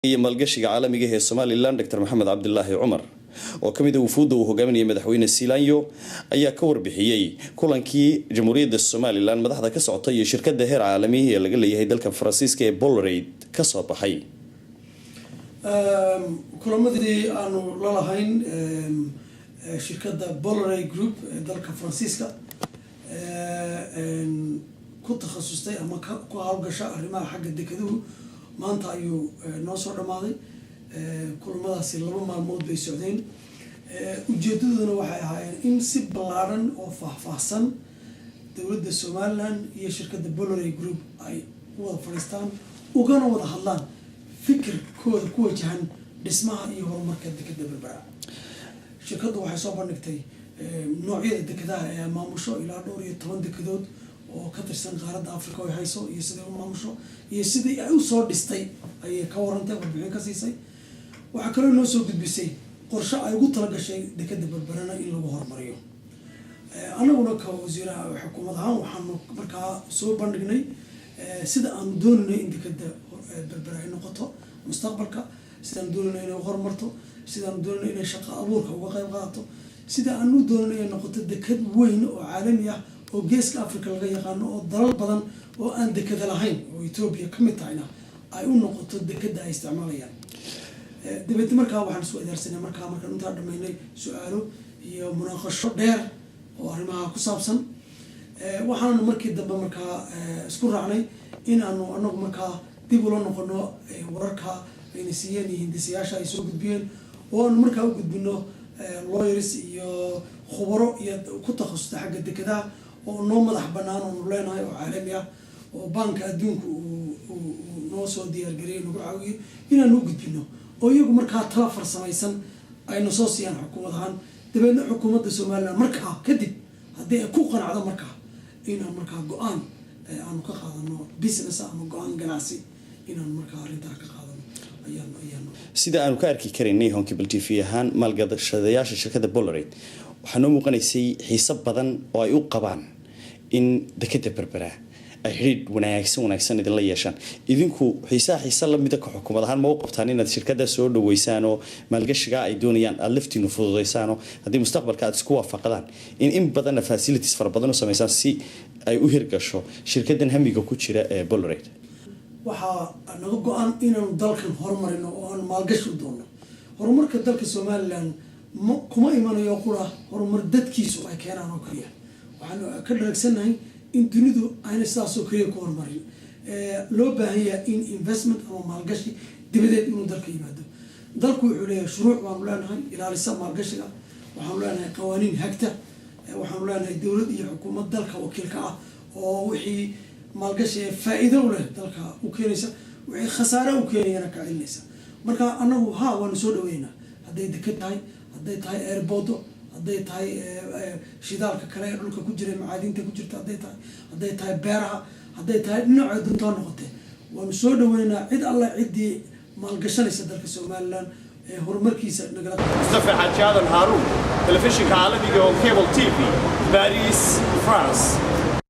Iyo maalgashiga caalamiga ee Somaliland, Dr Maxamed Cabdilaahi Cumar, oo kamid a wufuudda uu hogaaminayay madaxweyne Silanyo, ayaa ka warbixiyey kulankii Jamhuuriyadda Somaliland madaxda ka socota iyo shirkadda heer caalami ee laga leeyahay dalka Faransiiska ee Bolloré kasoo baxay. Kulamadii aanu la lahayn shirkadda Bolloré Group ee dalka Faransiiska ku takhasustay ama ku hawlgasha arrimaha xagga dekeduhu maanta ayuu noo soo dhamaaday. Kulamadaasi 2 maalmood bay socdeen. Ujeedaduna waxay ahaayeen in si ballaaran oo faahfaahsan dowladda Somaliland iyo shirkadda Bolloré Group ay u wada fadhiistaan, ugana wada hadlaan fikirkooda ku wajahan dhismaha iyo horumarka dekeda Berbera. Shirkaddu waxay soo bandhigtay noocyada dekedaha ee maamusho, ilaa dhowr iyo toban dekedood oo ka tirsan qaaradda Africa ay hayso, iyo siday u maamusho iyo sidii ay usoo dhistay ayay ka warantay, warbixin ka siisay. Waxaa kaloo noo soo gudbisay qorshe ay ugu talagashay dekeda Berberana in lagu horumariyo. Anaguna ka wasiiraha xukuumad ahaan waxaanu markaa soo bandhignay sida aanu doonaynay in dekeda Berbera ay noqoto mustaqbalka, sidaanu doonayno inay horumarto, sidaanu doonayno inay shaqo abuurka uga qayb qaadato, sida aanu doonayno inay noqoto deked weyn oo caalami ah oo Geeska Africa laga yaqaano, oo dalal badan oo aan dekeda lahayn oo Etoobiya ka mid tahayna ay u noqoto dekeda ay isticmaalayaan. Dabeetna markaa waxaan isku idaarsanay, markaa markaan intaa dhamaynay, su-aalo iyo munaaqasho dheer oo arrimaha ku saabsan. Waxaanu markii dambe markaa isku raacnay in aanu anagu markaa dib ula noqono wararka ayna siiyeen iyo hindisayaasha ay soo gudbiyeen, oo aanu markaa u gudbino lawyers iyo khubaro iyo ku takhasusta xagga dekedaha oo noo madax banaan oonu leenahay oo caalami ah, oo Baanka Adduunka uu noo soo diyaargariyay, nagu caawiyey inaan u gudbino, oo iyagu markaa tala farsamaysan ayna soo siiyaan xukuumad ahaan. Dabeedna xukuumadda Somaliland markaa kadib haddii ay ku qanacdo markaa inaan markaa go-aan aanu ka qaadano business ama go-aan ganacsi inaan markaa arrintaa ka qaadano ayaan. Sida aanu ka arki karaynay Horn Cable TV ahaan, maalgashadayaasha shirkadda Bolloré waxaa noo muuqanaysay xiiso badan oo ay u qabaan in dekeda Berbera ay xidhiidh wanaagsan wanaagsan idinla yeeshaan. Idinku xiisaha xiise lamida ka xukuumad ahaan ma u qabtaan inaad shirkadda soo dhaweysaan oo maalgashiga ay doonayaan aada laftiinu fududaysaanoo haddii mustaqbalka aad isku waafaqdaan in badanna facilities fara badan u samaysaan si ay u hirgasho shirkaddan hamiga ku jira ee Bolloré? Waxaa naga go-an inaanu dalkan horumarino oo aanu maalgashi u doonno. Horumarka dalka Somaliland ma kuma imanayo qura horumar dadkiisu ay keenaan oo kaliya. Waxaanu ka dharagsannahay in dunidu ayna sidaasoo kaliya ku horumarin, loo baahan yahay in investment ama maalgashi dibadeed inuu dalka yimaado. Dalku wuxuu leeyahay shuruuc baanu leenahay ilaalisa maalgashiga, waxaanu leenahay qawaaniin hagta, waxaanu leenahay dowlad iyo xukuumad dalka wakiilka ah oo wixii maalgashi ee faa-iido u leh dalka u keenaysa, wixii khasaare u keenayana ka celinaysa. Marka anagu ha waanu soo dhaweynaa, hadday deked tahay, hadday tahay airport-o, hadday tahay shidaalka kale ee dhulka ku jira, macaadinta ku jirta, hadday tahay beeraha, hadday tahay dhinacay doontaa noqotee, waanu soo dhaweynaa cid alla ciddii maalgashanaysa dalka Somaliland ee horumarkiisa nagala. Mustafa Xaaji Aadan Haaruun, telefishinka caalamiga oo Cable TV, Paris, France.